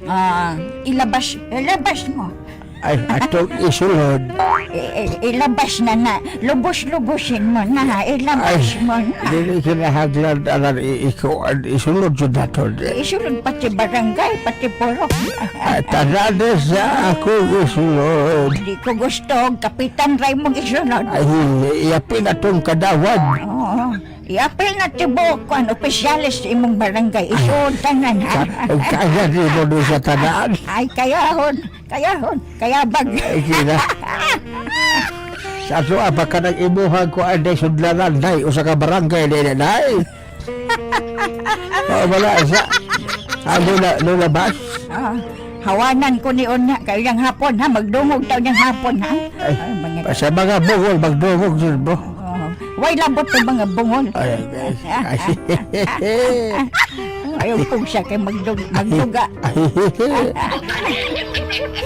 Ah, ilabas, ilabas mo. Ay, atong isulod. Ilabas na na. Lubos-lubosin mo na ha. Ay, Ilabas mo na. dili kinahanglan anan ikuan, isulod jud nato. Isulod pati barangay, pati purok. Ay, tanan sa akong isulod. Di ko gusto, kapitan ray mong isulod. Ay, iapil atong kadawad. Oo. Iapil na tibuok ko ang opisyalis sa imong barangay. Isulod tanan ha. Kaya di mo doon sa tanaan. Ay, kayahon, kayahon, kayabag. Ay, kina. Sa ato, apa ka nang imuhang ko anday sudlanan, day, usa ka barangay, day, day. Oh, wala, isa. Ano na, nulabas? Ah, hawanan ko ni Una, kayo yung hapon ha, magdungog tayo niyang hapon ha. Ay, Ay, mga, sa mga bungol, magdungog dun mo. Oh, way labot ng mga bungol. Ay, ay, ay. Ayaw kong siya kay magduga. Ay,